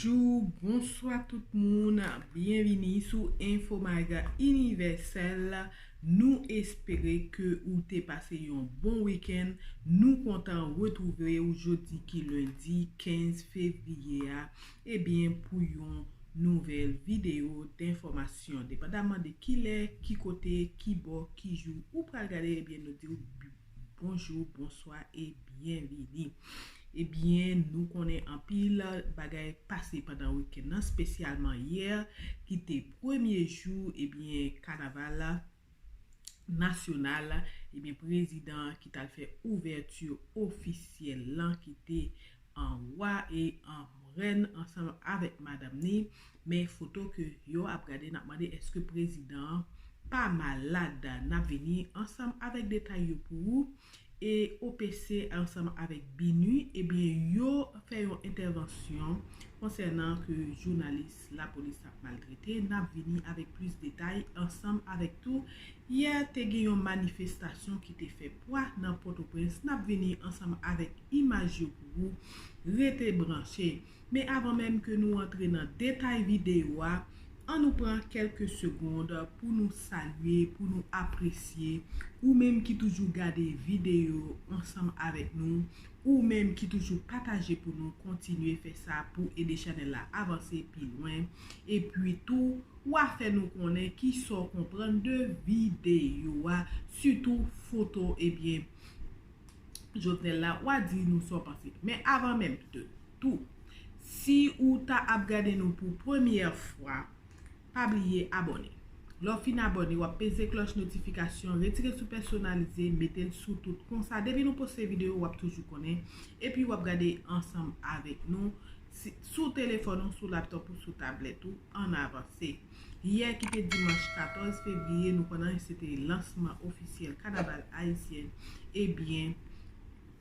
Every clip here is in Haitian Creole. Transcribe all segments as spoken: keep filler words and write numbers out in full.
Bonjou, bonswa tout moun, byenvini sou Infomag Inivèsèl. Nou espere ke ou te pase yon bon wikenn. Nou kontan retwouve w jodi ki lendi kenz fevriye a, ebyen, pou yon nouvèl videyo denfòmasyon. Depandaman de kilè, ki kote, ki bò, ki jou ou pral gade, ebyen, nou di w bonjou, bonswa e byenvini. Ebyen, nou konnen anpil bagay pase pandan wikenn nan, espesyalman yè, ki te premye jou, ebyen, kanaval nasyonal, ebyen, prezidan ki t al fè ouvèti ofisyèl lan, ki te an wa e an rèn ansanm avèk madanm ni, men foto ke yo ap gade, n ap mande èske prezidan an pa malad. N ap vini ansanm avèk detay yo pou ou. E O P C ansanm avèk BINUH, ebyen, yo fè yon entèvansyon konsènan ke jounalis lapolis ap maltrete. N ap vini avèk plis detay ansanm avèk tou. Yè, te gen yon manifestasyon ki te fè pwa nan Pòtoprens. N ap vini ansanm avèk imaj yo pou ou. Rete branche. Men avan menm ke nou antre nan detay videyo a, an nou pran kèlke segonn pou nou salye, pou nou apresye ou menm ki toujou gade videyo ansanm avèk nou, ou menm ki toujou pataje pou nou kontinye fè sa pou ede chanèl la avanse pi lwen. Epi tou, w a fè nou konnen kisa w konprann de videyo a, sitou foto, ebyen, Jovenel la, w a di nou sa w panse. Men avan menm de tou, si ou ta ap gade nou pou premyè fwa, pa bliye abòne. Lè w fin abòne, w ap peze klòch notifikasyon, retire sou pèsonalize, mete l sou tout. Konsa, depi nou poste videyo, w ap toujou konnen. Epi w ap gade ansanm avèk nou. Si, sou telefòn ou, sou laptòp ou, sou tablèt ou, ann avanse. Yè ki te dimanch katòz fevriye, nou konnen se te lansman ofisyèl kanaval ayisyen. Ebyen,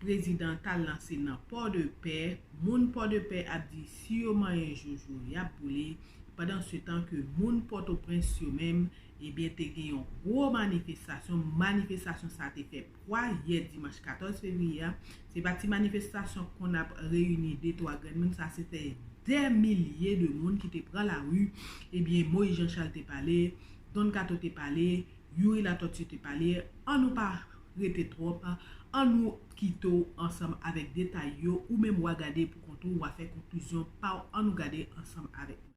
prezidan t al lanse nan Pòdepè. Moun Pòdepè ap di si yo manyen joujou, y ap boule. Pandansetan ke moun Pòtoprens yo menm, ebyen, te gen yon gwo manifestasyon. Manifestasyon sa te fè pwa yè dimanch katòz fevriye a. Se pa ti manifestasyon k konn ap reyini de, twa grenn moun, sa se te dè milye de moun ki te pran lari. Ebyen, Moïse Jean Charles te pale, Don Kato te pale, Youri Latortue te pale. An nou pa rete twòp, an nou kite w ansanm avèk detay yo, ou menm w a gade pou kont ou, w a fè konklizyon pa w, an nou gade ansanm avèk mwen.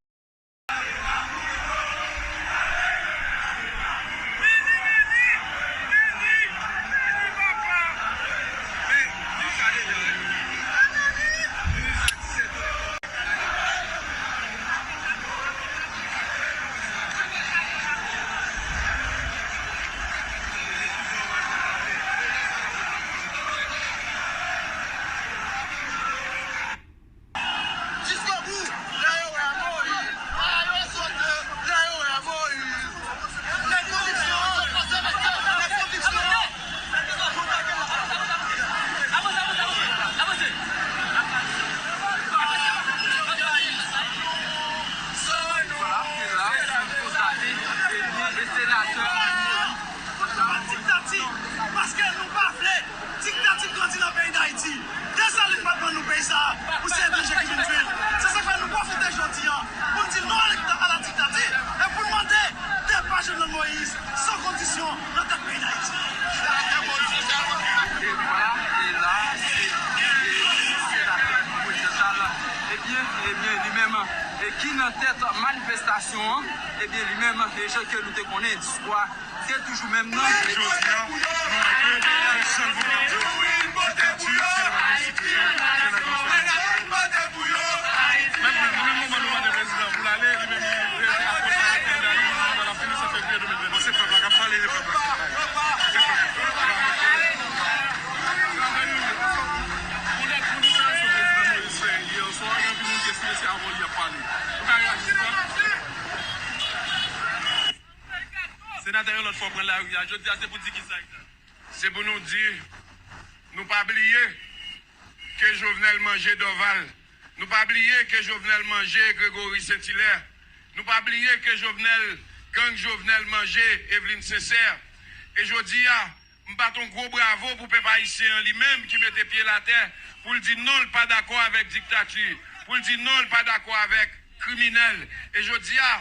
Jiskobou, lè yo wè a Moyiz. Lè yo wè a Moyiz. Nèg konviksyon, nèg konviksyon. Voilà, se la, si nou konstate, ebyen, e senatè Moyiz. Nou pa diktati, paske nou pa vle diktati grandi nan peyi Dayiti. Desalin pa t ban nou peyi sa a pou se etranje ki vin jwi l. Se sa k fè nou pwofite jodi a pou n di non a la diktati e pou n mande depa Jovenel Moïse san kondisyon nan tèt peyi Dayiti. Depa, e la, se, e, senatè Moïse Jean Charles, ebyen, ebyen, li menm, e ki nan tèt manifestasyon an, ebyen, li menm, e jan ke nou te konnen, diskwa se toujou menm nan. Jodi a, nou wè ke se sèl moun k ap di, diktati, se la destriksyon, se la destriksyon. Menm, menm, nan menm moman nou mande prezidan pou l ale, li menm li rete akoz avèk kandida li, mandat l ap fini se fevriye de mil venn. Bon, se pèp la k ap pale, se pèp la k ap pale. Se pèp la. Pou nou, pou nou, pou nou, pou nou, pou nou, pou nou, pou nou, pou nou, pou nou, pou nou, pou nou, pou nou, pou nou, pou nou, pou nou, pou nou, pou nou, pou nou, Senatè, yon lòt fwa w pran lari a jodi a, se pou di kisa egzak? Se pou nou di, nou pa bliye ke Jovenel manje Dorval. Nou pa bliye ke Jovenel manje Gregory Saint Hilaire. Nou pa bliye ke Jovenel, gang Jovenel manje Evelyne Sincère. E jodi a, m bat yon gwo bravo pou pèp ayisyen an li menm ki mete pye l atè pou l di non, l pa dakò avèk diktati. pou l di non, l pa dakò avèk kriminèl. E jodi a,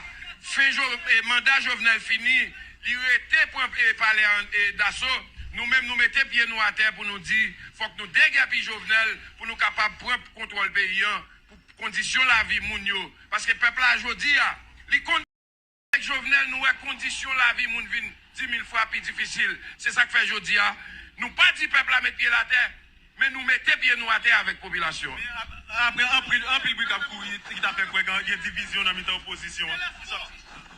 fen Jo- e manda Jovenel fini, li rete pran e palè an e daso. Nou menm, nou mete pye nou atè pou nou di, fòk nou degèpi Jovenel pou nou kapab pran kontwòl peyi an, pou kondisyon lavi moun yo. Paske pèp la jodi a, li konn Avèk Jovenel, nou wè kondisyon lavi moun vin di mil fwa pi difisil. Se sa k fè jodi a, nou pa di pèp la met pye l atè, men nou mete pye nou atè avèk popilasyon an. Men ap- apre anpil, anpil bri k ap kouri, ki ta fè kwè gen, gen divizyon nan mitan opozisyon an.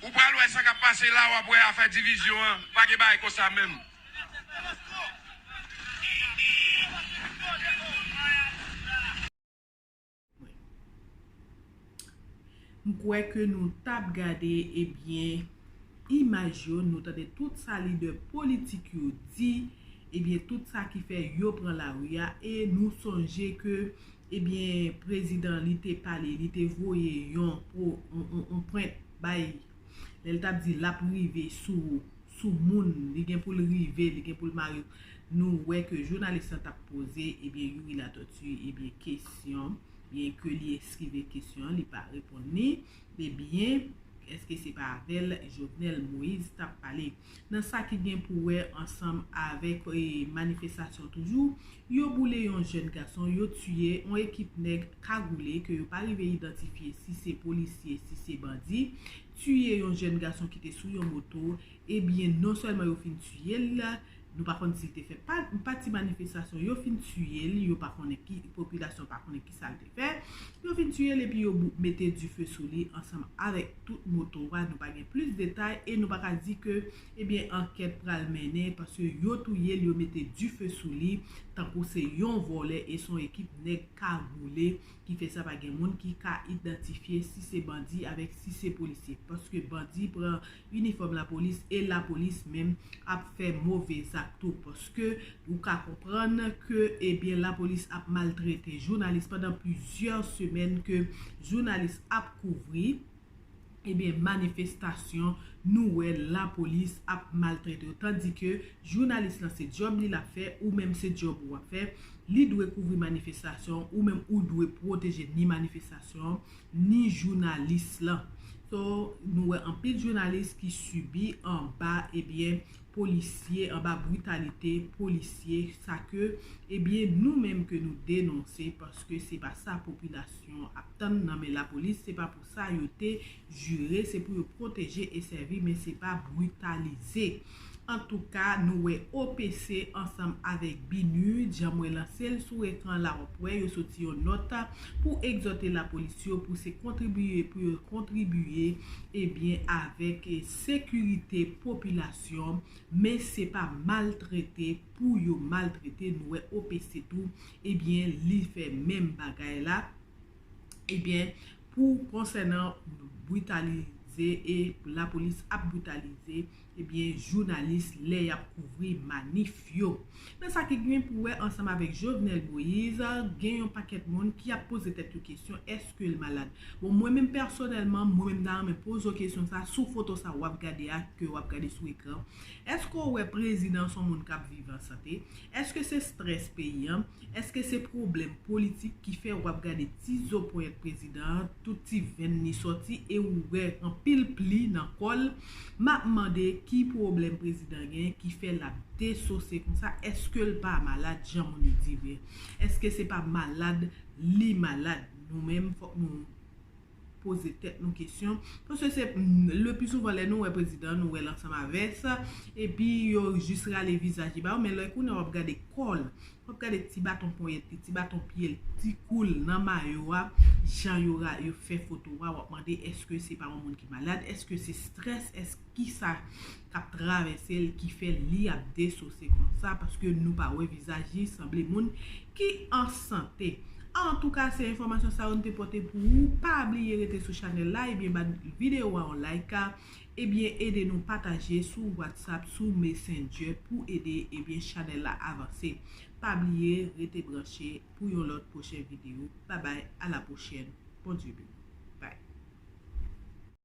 Ou pral wè sa k ap pase la, w ap wè afè divizyon an, pa gen bagay konsa menm. M kwè ke nou t ap gade, ebyen, imaj yo, nou tande tout sa lidè politik yo di, ebyen, tout sa ki fè yo pran lari a, e nou sonje ke, ebyen, prezidan li te pale, li te voye yon, yon, yon, yon pwent bay Lè l t ap di l ap rive sou, sou moun, li gen pou l rive, li gen pou l mare. Nou wè ke jounalis lan t ap poze, ebyen, Youri Latortue, ebyen, kesyon, byen ke li eskive kesyon an, li pa reponn li, ebyen, èske se pa avè l Jovenel Moïse t ap pale? Nan sa ki gen pou wè ansanm avèk e, manifestasyon toujou, yo boule yon jèn gason, yo tiye yon ekip nèg kagoule ke yo pa rive idantifye si se polisye, si se bandi, tiye yon jèn gason ki te sou yon moto, ebyen, non sèlman yo fin tiye l, nou pa konn si l te fè pa, pati manifestasyon, yo fin tiye l, yo pa konnen ki, popilasyon pa konnen ki sa l te fè, yo fin tiye l epi yo mete dife sou li ansanm avèk tout moto a, nou pa gen plis detay e nou pa ka di ke, ebyen, ankèt pral mennen paske yo touye l, yo mete dife sou li, tankou se yon vòlè e se yon ekip nèg kagoule ki fè sa pa gen moun ki ka idantifye si se bandi avèk si se polisye. Paske bandi pran inifòm lapolis e lapolis menm ap fè move zak tou. Paske ou ka konprann ke, ebyen, lapolis ap maltrete jounalis pandan plizyè semèn ke jounalis ap kouvri. Ebyen, manifestasyon, nou wè lapolis ap maltrete yo. Tandike jounalis lan se djòb li l ap fè, ou menm se djòb ou w ap fè. Li dwe kouvri manifestasyon, ou menm ou dwe pwoteje ni manifestasyon, ni jounalis lan. So, nou wè anpil jounalis ki sibi anba, ebyen, polisye, anba britalite polisye, sa ke, ebyen, nou menm ke nou denonse, paske se pa sa popilasyon ap tann nan men lapolis, se pa pou sa yo te jire, se pou yo pwoteje e sèvi, men se pa britalize. Antouka, nou wè O P C ansanm avèk BINUH, jan mwen lanse l sou ekran la, w ap wè yo soti yon nòt pou egzòte lapolis yo pou se kontribiye, pou yo kontribiye, ebyen, avèk, eh, sekirite popilasyon, men se pa maltrete pou yo maltrete. Nou wè O P C tou, ebyen, li fè menm bagay la. Ebyen, pou konsènan britalize e lapolis ap britalize, ebyen, jounalis lè y ap kouvri manif yo. Nan sa ki gen pou wè ansanm avèk Jovenel Moïse, gen yon pakèt moun ki ap poze tèt yo kesyon, èske l malad? Bon, mwen menm pèsonèlman, mwen menm ta renmen poze w kesyon sa, sou foto sa w ap gade a, ke w ap gade sou ekran, èske w wè prezidan se yon moun k ap viv an sante? Èske se strès peyi an? Èske se pwoblèm politik ki fè w ap gade ti zo ponyèt prezidan an, tout ti venn li sòti e ou wè anpil pli nan kò l? M ap mande ki pwoblèm prezidan gen ki fè l ap desose konsa? Èske l pa malad jan moun yo di vre? Èske se pa malad li malad? Nou menm, fòk nou poze tèt nou kesyon. Paske se, mm, le pli souvan lè nou wè prezidan, nou wè l ansanm avè sa, epi yo jis rale vizaj li ba yo, men lè kounye a w ap gade kò l, w ap gade ti baton ponyèt li, ti baton pye l, ti kou l nan mayo a, jan yo ra-, yo fè foto a, w ap mande èske se pa yon moun ki malad, èske se strès, èske kisa k ap travèse l ki fè li ap desose konsa, paske nou pa wè vizaj li, sanble moun ki an sante. Antouka, se enfòmasyon sa yo n te pote pou ou. Pa bliye rete sou chanèl la, ebyen, ba videyo a yon like, ebyen, ede nou pataje sou WhatsApp, sou Messenger pou ede, ebyen, chanèl la avanse. Pa bliye rete branche pou yon lòt pwochen videyo. Babay, a la pwochèn. Bondye beni. Bye.